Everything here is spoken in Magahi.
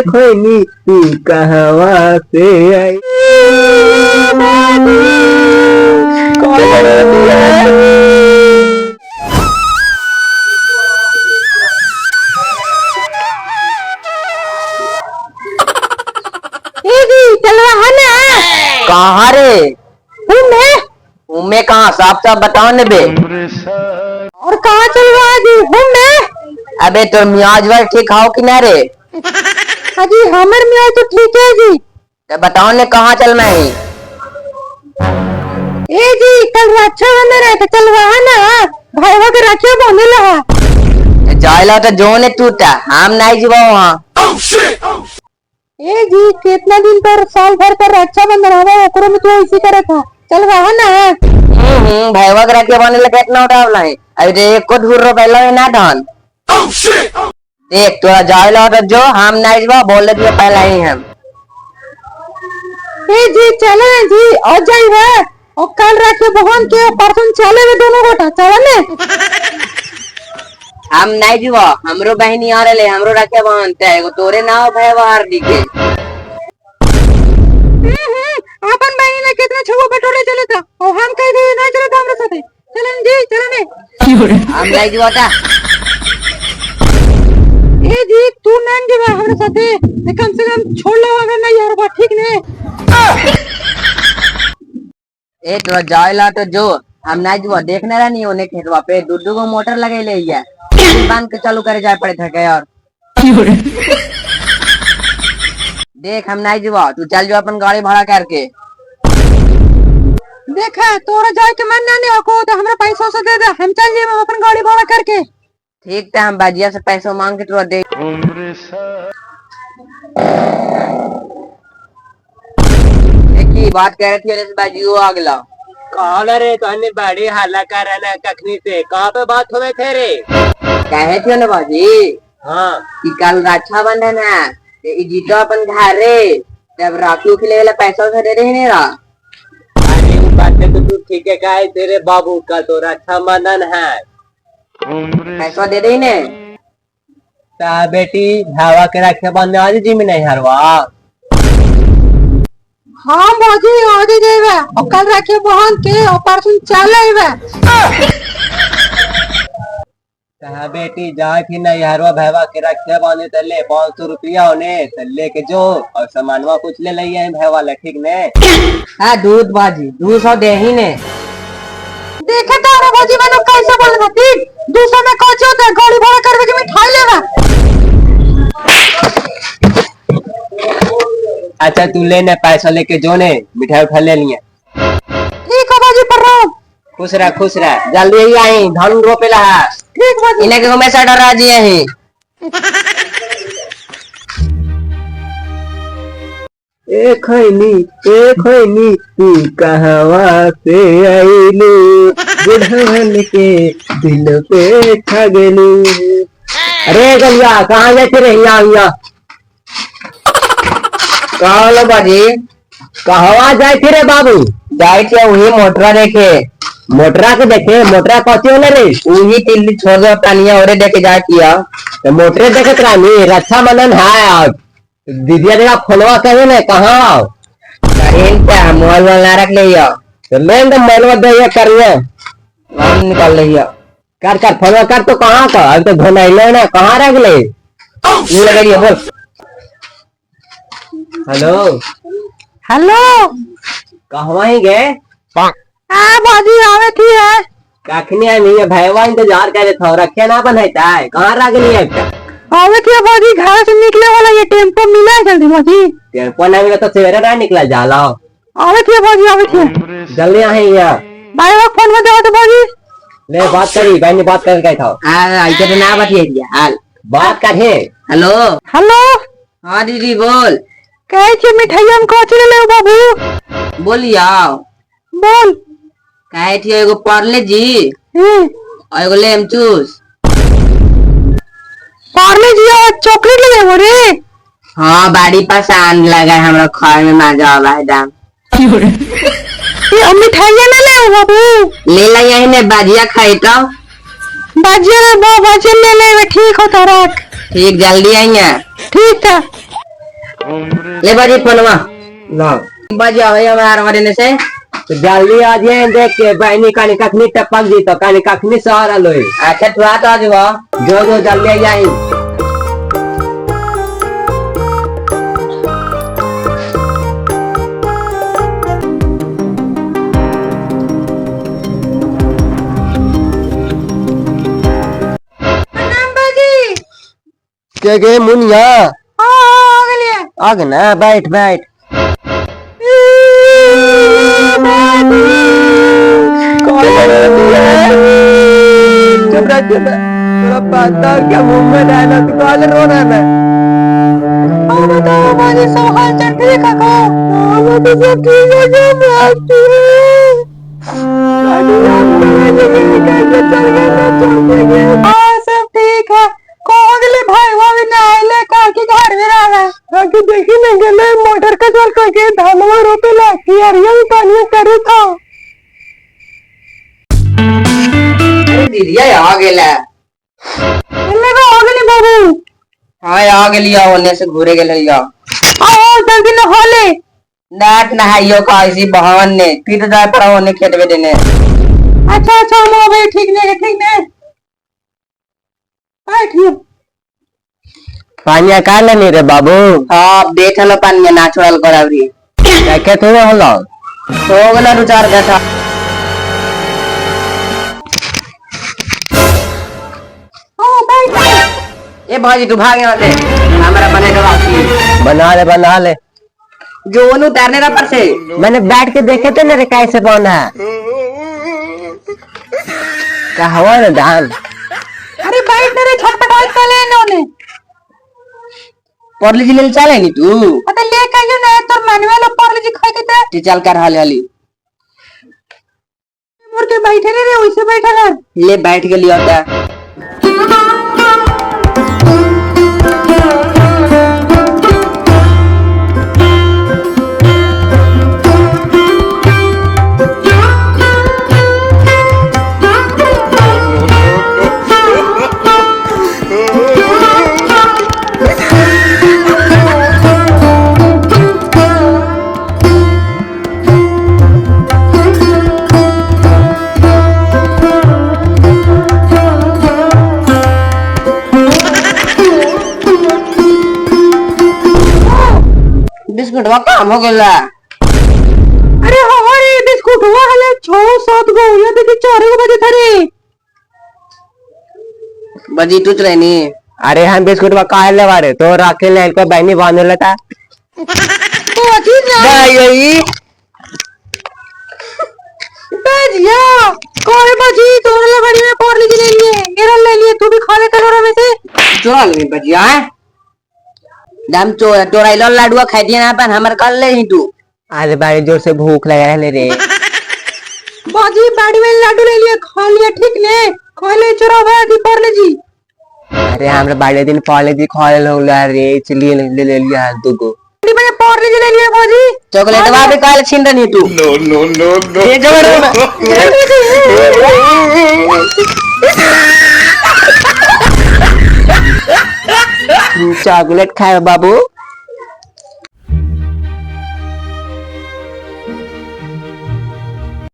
ए खैनी तू कहवा से आई। ए जी चलवा है ना। कहाँ रे? उमे। उमे कहाँ? साफ साफ बताओ ने बे। और कहाँ चलवा जी उमे? अबे तो मियाज वाल ठीक हाउ कि ना रे? अजी हमर मियाज तो ठीक है जी। तो बताओ ने कहाँ चलना है? ए जी कल रक्षाबंधन है तो चलवा है ना, भाईवा के रक्षा बांधे ला। जायला तो जो ने टूटा हम नहीं जीवा वहाँ। ए जी कितना दिन पर साल भर पर रक्षाबंधन आवा ओकरो में तू ऐसी करे था, चलवा है ना। भाईवा के रक्षा बांधे ला कितना उठावला है? अरे रे एक को धूर रो पहला है ना धान। देख तोरा जायला तो जो हम नहीं जीवा बोल दिए पहला ही हम। ए जी चले जी और जाइबा और कल राखे बहन के परसों चले वे दोनों गोटा चले ने। हम नहीं जीवा हमरो बहनी आ रहे हमरो रखे बहन ते एगो तोरे ना हो भाई बाहर दिखे। अपन बहनी ने कितना छुआ बटोरे चले था और हम कह दे ना चले था हमरे साथे। चलन जी चलन। हम नहीं जीवा था। ए जी तू नहीं जीवा हमरे साथे ते कम से कम छोड़ लो अगर नहीं यार बात ठीक ने। ए तोरा जायला तो जो हम नहीं जीवा देखने रहा नहीं होने खेतवा पे दू दू गो मोटर लगे ले है बांध के चालू करे जाए पड़े थके यार। देख हम नहीं जीवा तू चल जो अपन गाड़ी भाड़ा करके। देखा तोरा जाए के मन नहीं हो तो हमरा पैसा से दे दे हम चल जाए अपन गाड़ी भाड़ा करके। ठीक था हम बाजिया से पैसा मांग के तोरा दे। देखी बात कह रही थी अरे बाजियो अगला। कौन रे तोहने बड़ी हल्ला कर रहा कखनी से कहाँ पे बात होवे थे रे? कहे थे ना बाजी। हाँ कि कल रक्षाबंधन है ते ई जीतो अपन घरे तब राखी उखी ले पैसा उसा दे रहे ने रा। अरे वो बात तो तू ठीक है काहे तेरे बाबू का तो रक्षाबंधन है पैसा दे दे ने। ता बेटी भावा के रक्षा बंधन आज जी में नहीं हरवा। हाँ भौजी आज जाइबे और कल राखी बहन के और परसों चल आइबे। कहा बेटी जाए थी नहीं हरवा भैवा के रक्षा बांधे तले 500 रुपया होने तले के जो और सामानवा कुछ ले लिया है भैवा ला ठीक ने। हाँ दूध बाजी 200 दे ही ने। देखे तारा भौजी मैंने कैसे बोल रहा ठीक 200 में कौन होता है गाड़ी भाड़ा करवे के मिठाई लेवा। अच्छा तू ले ने पैसा लेके जो ने मिठाई उठा ले लिया। ठीक है बाजी प्रणाम। खुश रह खुश रह जल्दी ही आई धान रोपे ला। ठीक बाजी। इन्हें के हमेशा डरा जी है। ए खैनी तू कहवा से आईलू बुढ़वन के दिल पे छा गेलू। अरे गलिया कहाँ जाते रे यहाँ यहाँ? कहाँ लो बाजी? कहवा जाए थे रे बाबू? जाए थे वही मोटरा देखे। मोटरा के देखे? मोटरा कौची होले रे? वही तिल्ली छोड़ दो पानिया औरे देखे जाए किया। तो मोटरे देखत रानी रक्षाबंधन है आज दीदिया देखा फोनवा करे ने कहाँ आओ? करें क्या मोबाइल वाला ना रख लिया। तो मैं तो मोबाइल दे करिए हम निकाल लिया। कर कर फोनवा कर तो कहाँ का अब तो घोनाइलो ना कहाँ रख ले? ये लगा दिया बोल। हेलो हेलो कहवा ही गए? आ बाजी आवे थी है। कखनी आई नहीं भैवा इंतजार करे था रखे ना बनाता है कहाँ रख लिया आवे थी बाजी घर से निकले वाला ये टेम्पो मिला है जल्दी बाजी। टेम्पो ना मिला तो सवेरे ना निकला जाला। आवे थी बाजी आवे थी जल्दी आए यहाँ। भाई वो फोन में देवा तो बाजी। ले बात करी भाई ने बात कर गए था। हाँ ऐसे तो ना बतिया दिया हाल बात कर है। हेलो हेलो हाँ दीदी बोल। कहे छे मिठाई हम कौची ले ले बाबू? बोलिए आओ। बोल। कहे थी एगो पार्ले जी और एगो लेम चूस। पार्ले जी और चॉकलेट ले लेबो रे। हाँ बाड़ी पसंद लगा है हमरा खाए में मजा आवा है दाम। ये हम मिठाई ना ले बाबू? ले ला यही ने बाजिया खाई तो। बाजिया रे बा बाजिया ले ले ठीक हो तारक। ठीक जल्दी आई है। ठीक है। ले बाजी फोनवा। लाओ। बाजी आवे हमार हमारे से। तो जल्दी आ जाए देख के बहनी कानी कखनी टपक जी तो कानी कखनी सहारा लोई। अच्छा तू आ तो आज जो जो जल्दी आ जाए। प्रणाम बाजी। के गे मुनिया? हाँ आ गेलिए। आग ना बैठ बैठ। चुप रह चुप रह। तोरा पता क्या मुंह में डाला तू कॉल रो रहा है। और बताओ बाजी सब हाल चाल ठीक है को? हाँ तो सब ठीक है जो हाँ सब ठीक है। को गेले भाई वो भी ना आइले का के घर में रहा है। आगे देखी ना गेले मोटर का चल के धानवा रोपे ला कि अरिया में पानी करे था। अरे दीदी आ गेला। ले हो गेली बाबू। हाँ आ गेलिया होने से घूरे गेल लिया। आओ जल्दी न होले। नाट नहाइयो का ऐसी बहन ने फिर जाए पर होने खेत में देने। अच्छा अच्छा हम अबे ठीक नहीं ठीक नहीं बैठियो। पानिया का लेनी रे बाबू? हाँ बैठल पानी ना छोड़ल कर अबरी। क्या थोड़े होलो? हो गेला दू चार घंटा। ओ बैठ। ए भाजी तू भाग यहाँ से हमारा बने के बाकी। बना ले बना ले। जो उतारने रहा पर से। मैंने बैठ के देखे थे ना रे कैसे बना है। क्या हवा ना धान। अरे बैठ रे छटपटाई चले इन्होंने। परली जी ले चले नी तू। अरे ले के आइयो ना तोर मनवा लो परली जी खाए के ते। चल कर हाल हाली। मोर के बैठे रे रे वैसे बैठा कर। ले बैठ के लिया होता। बिस्कुट वा काम हो गेला। अरे हमारे बिस्कुट हुआ हले 6 7 गो ये देखी 4 गो बजे थरे। बजी तू चले नी। अरे हम बिस्कुट वा काहे ले बारे तो राखे ले इनको बहनी बांधे लेता। तो अजीब ना भाई यही बजिया कोई बजी तोड़ ले बड़ी में पोर लीजिए ले लिए मेरा ले लिए तू भी खा ले कटोरा में से। चोरा ले बजिया दम चोरा तोरा इलो लाडुआ खाई दिया ना अपन हमर कर ले ही तू। अरे भाई जोर से भूख लगा है रे। बाजी बाड़ी में लाडू ले लिए खा लिया ठीक ने खा ले चोरा भाई की पर ले जी। अरे हमरा बाड़े दिन पाले जी खा ले ला रे इसलिए ले ले लिया दो गो। बाड़ी में पर ले ले लिए बाजी। चॉकलेट वा भी काल छीन रही तू। No no no no. ये जबर चॉकलेट खाए बाबू।